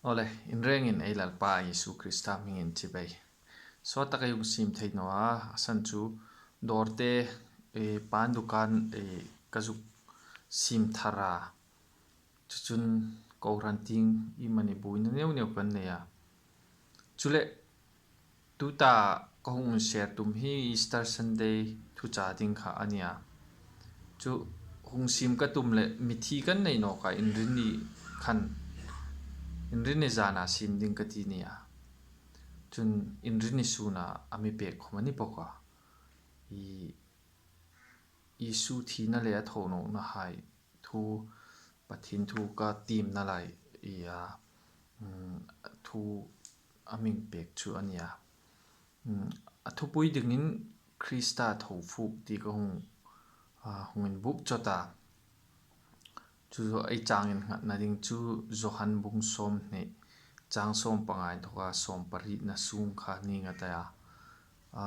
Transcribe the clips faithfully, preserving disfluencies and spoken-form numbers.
Awle, inrengin ei Lalpa Isu Krista hmingin chibai. Sawt tak ei hung siem thei naw a, a san chu dawrte, e, pan dukan, e, ka zuk siem thar a. Chu chun kohran tieng iemani buoina neu neu kan nei a. Chule, tuta ka hung share tum hi Easter Sunday thucha ding kha a nia. Chu hung siem ka tum le mithi kan nei nawk a, Inrinni khan, Inrinni zana siem ding ka ti nia. Chun Inrinni suna a mi pek khom a ni bawk a. I, Isu thina le a thonawkna hai thu, Pathien thu ka tiemna lai, i, a, mm, thu a mi pek chu a nia. Mm, a thupui dingin Krista tho fuk ti ka hung, a, hung inbuk chawt a. Chu ei chang innghatna ding chu Johan bung sawmhni, chang sawmpanga inthoka sawmparietna sung kha ni ngat a. A,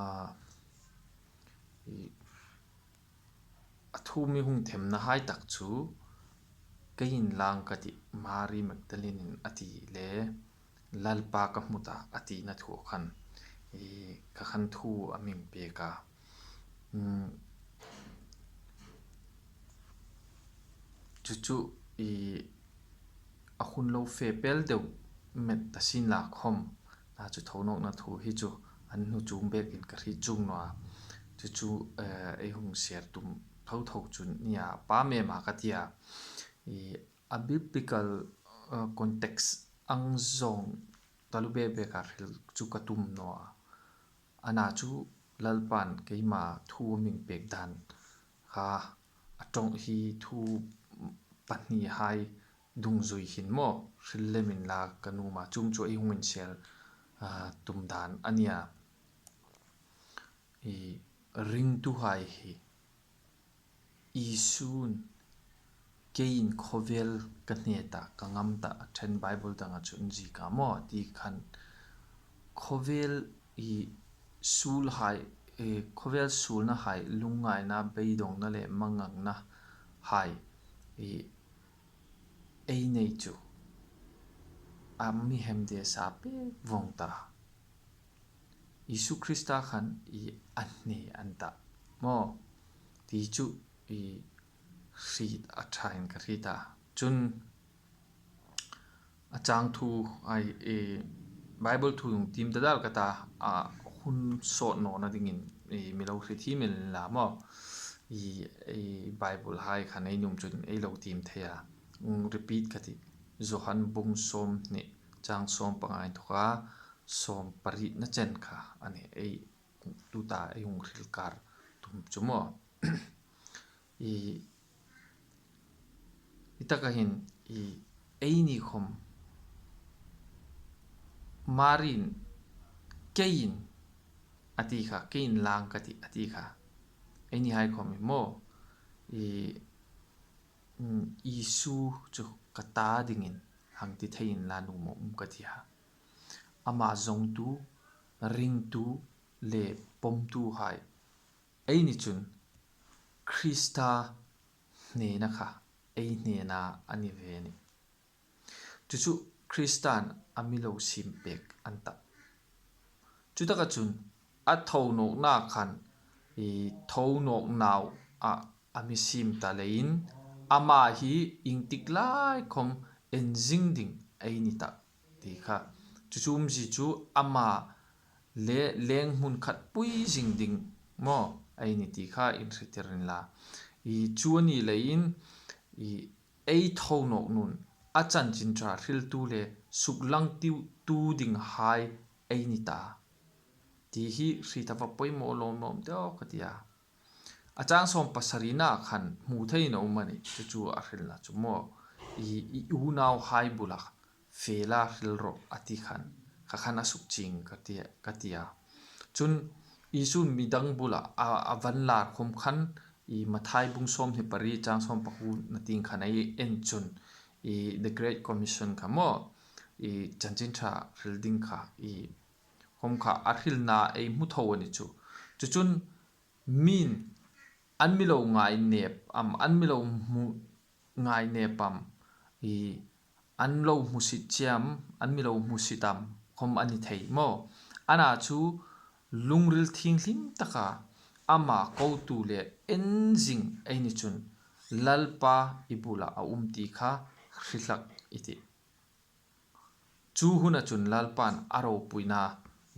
i, a thu mi hung themna hai tak chu, "Keiin lang ka tih," Mari Magdalene-in a ti le, "Lalpa ka hmu ta," a tina thu khan, i, kha khan thu a mi pek a. Mm, chu chu, i, a hun lo fe pel deu met ta sien la khom, a chu thonawkna thu hi chu an hnu chuong bekin ka hriet chuong naw a. Chu chu, eh, ei hung share tum tho tho chu nia, pa mema ka tia. I, a biblical, eh, context ang zawng taluo bek bek a hril chu ka tum naw a. Ana chu Lalpan keima thu a mi pek dan kha, a ṭawng hi thu pahni hai dungzui hin maw, hril lem inla ka nuom a, chuong chu ei hung inshare, a, tum dan a nia. I, ringtuhai hi Isu'n, "Keiin khawvel ka hne ta, ka ngam ta, a ṭhen Bible danga chun ziek a maw," a ti khan, khawvel i suol hai, e, khawvel suolna hai, lungngaina, beidongna le mangangna hai, e, ei nei chu a mi hemde sa pek vawng ta. Isu Krista khan i a hne an ta maw, ti chu i hriet a ṭhain ka hriet a. Chun a chang thu ai, e, Bible thu hung tiem ta dal ka ta, a hun sawt nawna dingin, e, mi lo hriet thiem el inla maw. I, e, Bible hai khan ei nuom chun ei lo tiem thei a. Hung repeat ka tih. Johan bung sawmhni, chang sawmpanga inthoka sawmparietna chen kha a nih, ei tuta ei hung hril kar tum chu maw. I, i taka hin, i, eini khom Mari'n, "Keiin," a ti kha, "Keiin lang ka tih," a ti kha. Eini hai khom hi maw, i, mm, Isu chu ka ta dingin hang ti thei inla nuom a um ka ti a. Ama zawngtu, ringtu le pawmtuhai eini chun Krista hnena kha ei hnena a ni ve a nih. Chu chu Krista'n a mi lo siem pek an ta. Chutaka chun a thonawkna khan i thonawk nauah a mi siem ta leiin ama hi iengtik lai khom en zing ding ei ni ta ti kha. Chu chu umzie chu ama le leng hmun khat pui zing ding maw ei ni ti kha inhriettir inla. I chu a ni leiin i ei thonawk nun a chanchin ṭha hriltu le suklangtu dinghai ei ni ta ti hi hriet a va poimaw lawm lawm deu ka ti a. A chang sawmpasarina khan hmu theiin a um a nih, chu chu a hrilna chu maw. I, i unauhai bula fela hril rawh a ti khan, kha khan a suk chieng ka ti, ka ti a. Chun Isu'n mi dang bula a, a van lar khom khan i Mathai bung sawmhni pariet chang sawmpakuona tieng khan ei en chun i The Great Commission kha maw, i chanchin ṭha hril ding kha i khom kha a hrilna ei hmu tho a ni chu. Chu chun mi'n an mi lo ngainep am, an mi lo hmu ngainep am, i an lo hmusit chiam, an mi lo hmusit am khom a ni thei maw? Ana chu lungril thienghlim taka ama kotu le en zing ei ni chun Lalpa i bula a um ti kha hre hlak i tih. Chu huna chun Lalpan a ropuina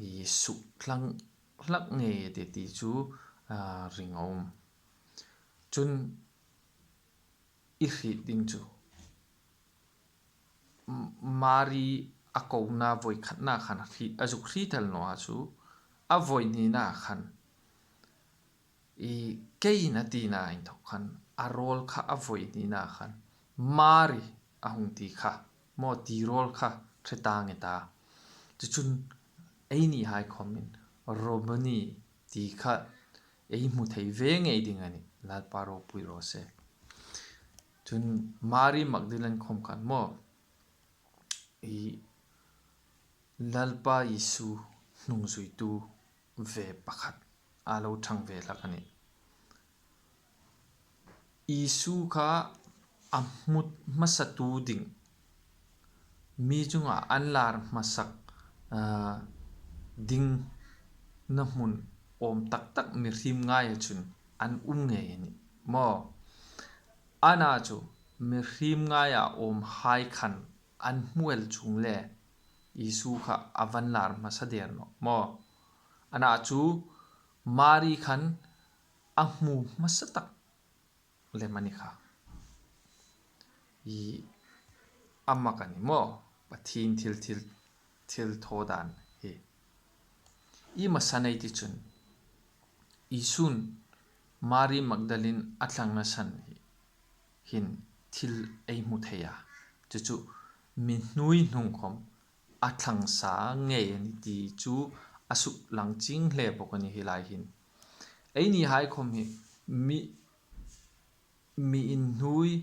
i suk tlang hlak ngei a tih ti chu, a, ring a um. Chun i hriet ding chu M-, Mari a kona voi khatna khan hriet, a zuk hriet el naw a chu, a voi nina khan i keiin a tina inthok khan, a rawl kha a voi nina khan Mari a hung ti kha, maw ti rawl kha hre ta nge ta. Chu chun einihai khomin Rabboni ti kha ei hmu thei ve ngei ding a nih, Lalpa ropui raw se. Chun Mari Magdalene khom khan maw, i Lalpa Isu hnungzuitu ve pakhat a lo ṭhang ve hlak a nih. Isu kha a hmu hmasatu ding, mi chunga an lar hmasak, a, dingna hmun awm tak tak mihriem ngaia chun an um ngei a nih maw? Ana chu mihriem ngaia awmhai khan an hmu el chuong le Isu kha a van lar hmasa der nawh maw? Ana chu Mari khan a hmu hmasa tak lem a ni kha. I ama kha ni maw, Pathien thil, thil, thil thaw dan hi. I hmasa nei ti chun, Isun Mari Magdalene a thlangna san hi, hin thil ei hmu thei a. Chu chu mi hnuoi hnung khom a thlang sa ngei a ni ti chu a suk lang chieng hle bawk a ni hi lai hin. Einihai khom hi mi, mi inhnuoi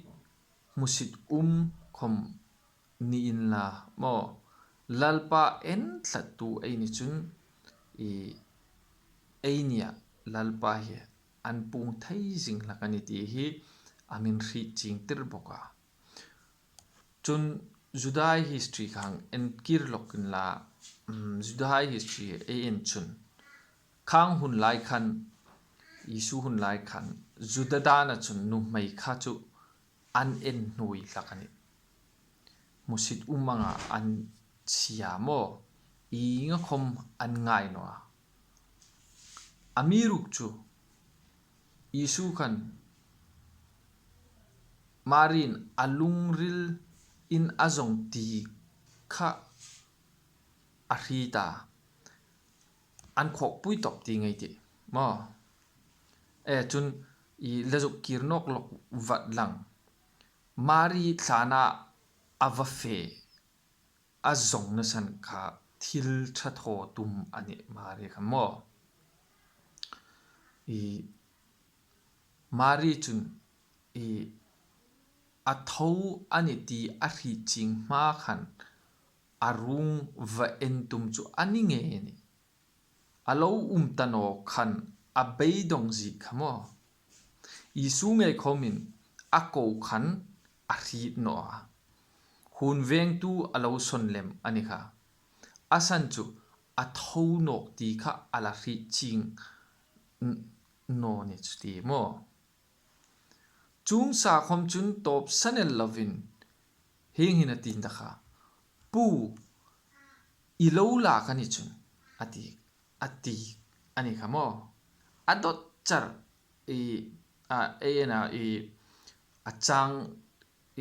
hmusit um khom ni inla maw, Lalpa en thlatu ei ni chun, i, einia Lalpa hi an puong thei zing hlak a ni ti hi a min hriet chieng tir bawk a. Chun Juda history kha hang en kir lawk inla, um, Juda history ei en chun, khang hun lai khan, Isu hun lai khan, Juda dana chun nuhmei kha chu an en hnuoi hlak a nih. Hmusit um anga an sie a maw, ienga khom an ngai naw a. Amiruokchu Isu khan Mari'n a lungrilin a zawng ti kha a hriet a, an khawkpui tawp ti ngei ti maw. E, chun i la zuk kir nawk lawk vat lang. Mari thlana a va fe a zawngna san kha thil ṭha thaw tum a nih Mari kha maw. I Mari chun i a tho a ni ti a hriet chieng hma khan a ruong va en tum chu a ni ngei a nih. A lo um ta naw khan a beidong zie kha maw. Isu ngei khomin a ko khan a hriet naw a. Hun vengtu a lo sawn lem a ni kha. A san chu a tho nawk ti kha a la hriet chieng n-, naw ni chu ti maw. Chuong sa khom chun tawp san el lovin hieng hin a ti ta kha. Pu, i lo lak a ni chun, a ti, a ti a ni kha maw. A dawt char i, a, ei en a i, a chang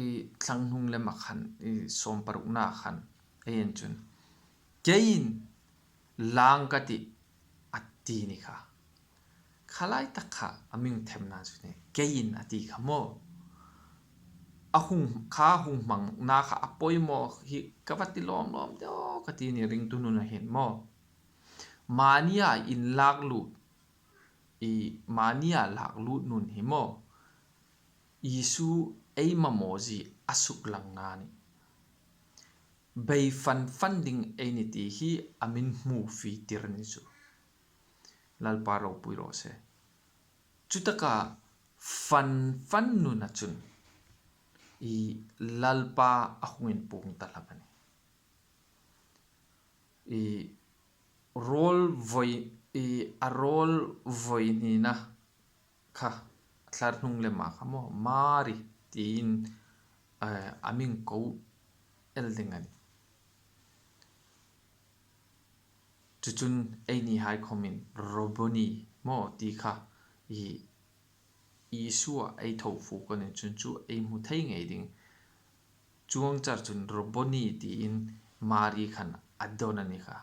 i thlang hnung lema khan, i sawm parukna khan, ei en chun. Keiin lang ka tih a ti ni kha. Kha lai tak kha a mi themna chu ni. Keiin a ti kha maw. A hung, kha hung hmangna kha a poimaw hi ka va ti lawm lawm de aw ka ti ni ringtu nuna hin maw. Mania inlak lut, i mania lak lut nun hi maw. Isu ei mamaw zie a suk langna ni. Bei fan fan ding ei ni ti hi a min hmu fie tir ni chu. Lalpa ropui raw se. Chutaka fan fan nuna chun i Lalpa a hung inpuong ta hlak a nih. I rawl voi, i a rawl voi hnina kha thlarhnung lema kha maw, Mari tiin, eh, a mîn ko el ding a nih. Chu chun einihai khawmin Rabboni maw ti kha i Isua ei tho fuk a ni chun chu ei hmu thei ngei ding. Chuong char chun Rabboni tiin Mari khan a dawn a ni kha.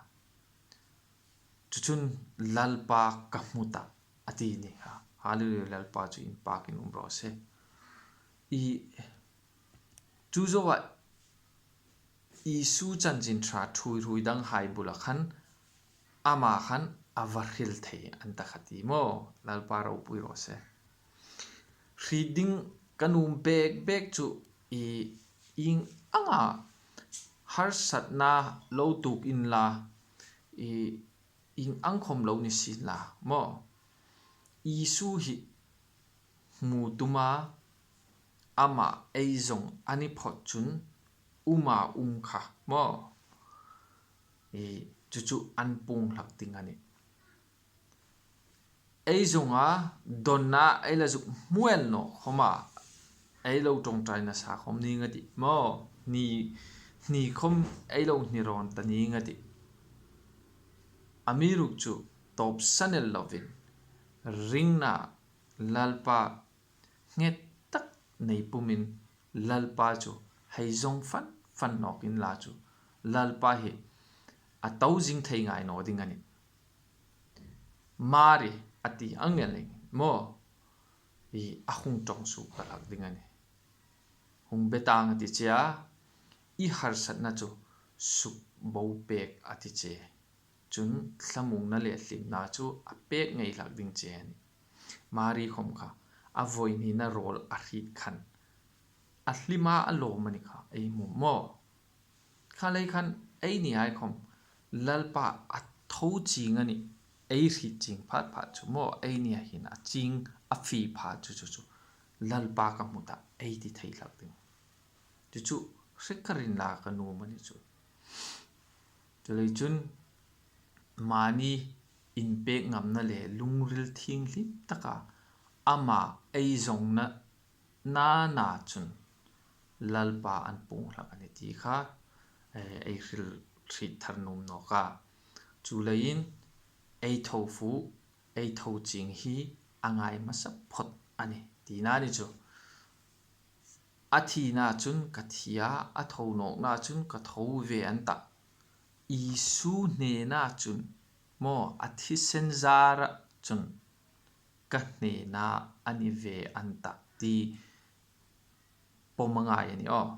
Chu chun Lalpa ka hmu tah a ti ni kha. Hallelujah, Lalpa chu inpakin um raw se. I chu zoa Isu chanchin ṭha ṭhuoi hrui danghai bula khan ama khan a va hril thei an ta kha ti maw. Lalpa ropui raw se. Hriet ding ka nuom bek bek chu i ieng anga harsatna lo tuok inla, i ieng ang khawm lo ni sienla maw, Isu hi hmu tuma ama ei zawng a ni phawt chun uma um kha maw, i chu chu an puong hlak ding a nih. Ei zawnga dawnna ei la zuk hmu el naw khawma ei lo ṭawngṭai nasa khawm ning a tih maw, ni, ni khawm ei lo hni rawn ta ning a tih. Amiruokchu tawpsan el lovin ringna Lalpa nghet tak nei pumin Lalpa chu hei zawng fan fan nawk inla chu Lalpa hi a to zing thei ngai naw ding a nih. Mari a ti ang el ning maw, i a hung ṭawng suok ta hlak ding a nih. Hung be tang a ti che a, i harsatna chu suk bo pek a ti che. Chun thlamuongna le hlimna chu a pek ngei hlak ding che a nih. Mari khawm kha a voi hnina rawl a hriet khan a hlima a lawm a ni kha ei hmu maw. Kha lei khan einihai khawm Lalpa a tho chieng a nih ei hriet chieng phat phat chu maw, eini a hin a chieng a fie phat chu chu chu Lalpa ka hmu tah ei ti thei hlak ding. Chu chu hre ka ring la ka nuom a ni chu. Chuleiin chun mani inpek ngamna le lungril thienghlim taka ama ei zawngna nana chun Lalpa an puong hlak a nih ti kha, eh, ei hril hriet thar nuom nawk a. Chuleiin ei tho fuk, ei tho chieng hi a ngai hmasa phawt a nih tina a ni chu. A thina chun ka thi a, a tho nawkna chun ka tho ve an tah. Isu hnena chun maw, a thisen zara chun ka hnena a ni ve an tah ti pawm a ngai a ni aw.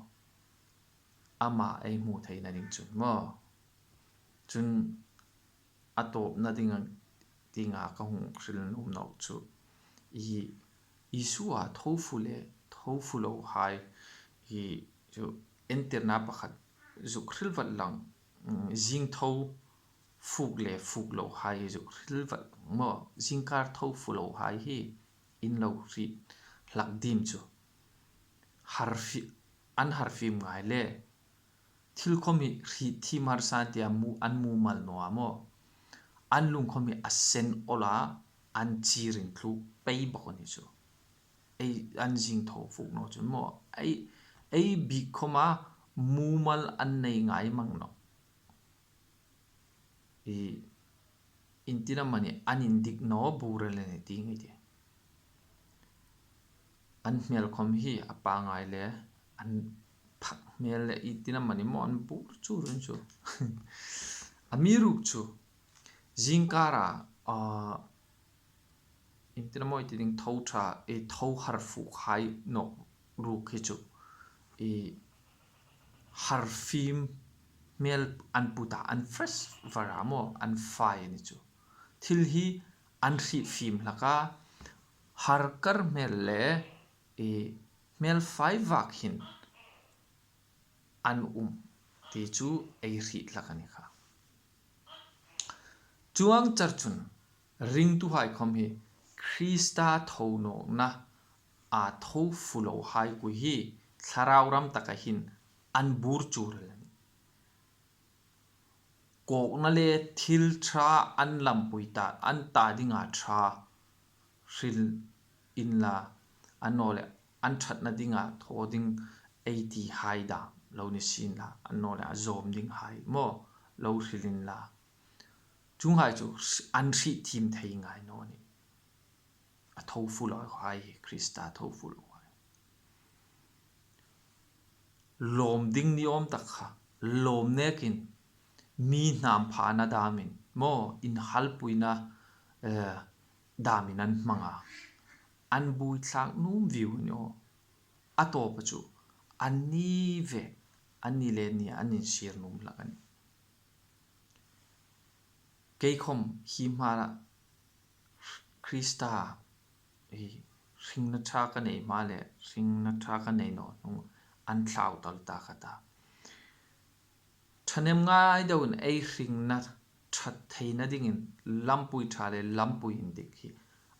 Ama ei hmu theina ding chun maw. Chun a tawpna dinga, dinga ka hung hril nuom nawk chu i, Isua tho fuk le tho fuk lohai hi chu entirna pakhat zuk hril vat lang, mm, zing tho fuk le fuk lohai hi zuk hril vat lang maw, zingkar tho fuk lohai hi in lo hriet hlak dim chu. Har fie, an har fiem ngai le. Thil khawm hi hriet thiem harsa an ti a, mu, an mumal naw a maw. An lung khawm hi a sen ola, an chi ring thluk pei bawk a ni chu. Ei, an zing tho fuk naw chun maw. Ei, ei bik khawma mumal an nei ngai mang nawh. I, intina mani an indik naw bur a le ni ti ngai ti. An hmel khawm hi a pangngai le, an phak hmel le intina mani maw an bur chu run chu. Amiruokchu, zingkara, a, intina maw ti ding tho ṭha, e, tho har fukhai nawk ruok hi chu. E, har fiem hmel an put a, an fresh var a maw, an fai a ni chu. Thil hi an hriet fiem hlak a, har kar hmel le, e, hmel fai vak hin an um ti chu ei hriet hlak a ni kha. Chuong char chun ringtuhai khawm hi Krista tho nawkna a tho fuk lohai kui hi thlarau ram taka hin an bur chur a nih. Kawkna le thil ṭha an lampui ta, an ta dinga ṭha hril inla, annawleh an ṭhatna dinga thaw ding ei ti hai dam lo ni sienla, annawleh a zawm ding hai maw lo hril inla, chuonghai chu an hriet thiem thei ngai naw nih. A tho fu lo hai, Krista tho fu lo hai. Lawm ding ni awm tak kha, lawm nekin mi hnam phana damin, maw inhalpuina, eh, damin an hmang a. An buoithlak nuom viu ni aw. A tawpa chu an ni ve, an ni le ni an insir nuom hlak a nih. Kei khom hi hma Krista hi hringna ṭha ka nei hma le hringna ṭha ka nei naw hnung an thlau tal ta ka ta. Ṭhahnem ngai deuin ei hringna ṭhat theina dingin lampui ṭha le lampui indik hi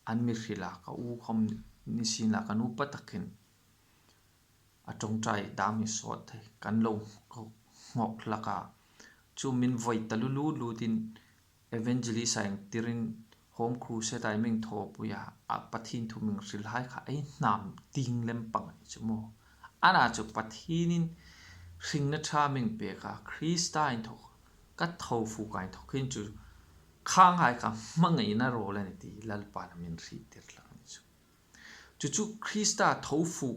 an mi hril a, ka u khom ni sienla ka nu pa tak hin a ṭawngṭai dam hi sawt thei kan lo nghawk hlak a. Chu min voi ta lu lut lutin evangelist a ieng tirin home crusade a min thawpui a, a Pathien thu min hril hai kha ei hnam tieng lem pang a ni chu maw. Ana chu Pathienin hringna ṭha min pek a, Krista inthawk, ka tho fu ka inthawk hin chu khang hai kha hmangaina rawl a nih ti Lalpan a min hriettir hlak a ni chu. Chu chu Krista tho fu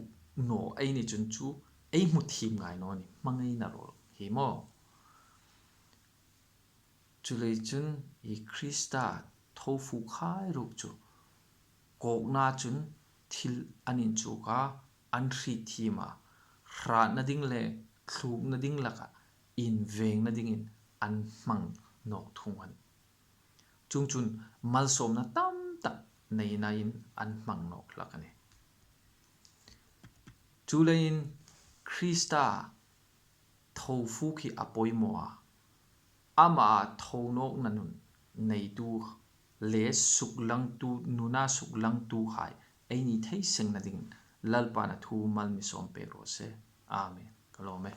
naw ei ni chun chu ei hmu thiem ngai naw ni, hmangaina rawl hi maw. Chuleiin chun i Krista tho fu khai ruok chu kawkna chun thil an inchuk a, an hriet thiem a, hratna ding le thlukna ding laka invengna dingin an hmang nawk thung a nih. Chuongchun malsawmna tam tak neinain an hmang nawk hlak a nih. Chuleiin Krista tho fu khi a poimaw a, ama tho nawkna nun neitu le suklangtu, nuna suklangtuhai ei ni thei sengna dingin Lalpan a thu mal mi sawm pek raw se. Amen. Ka lawm e.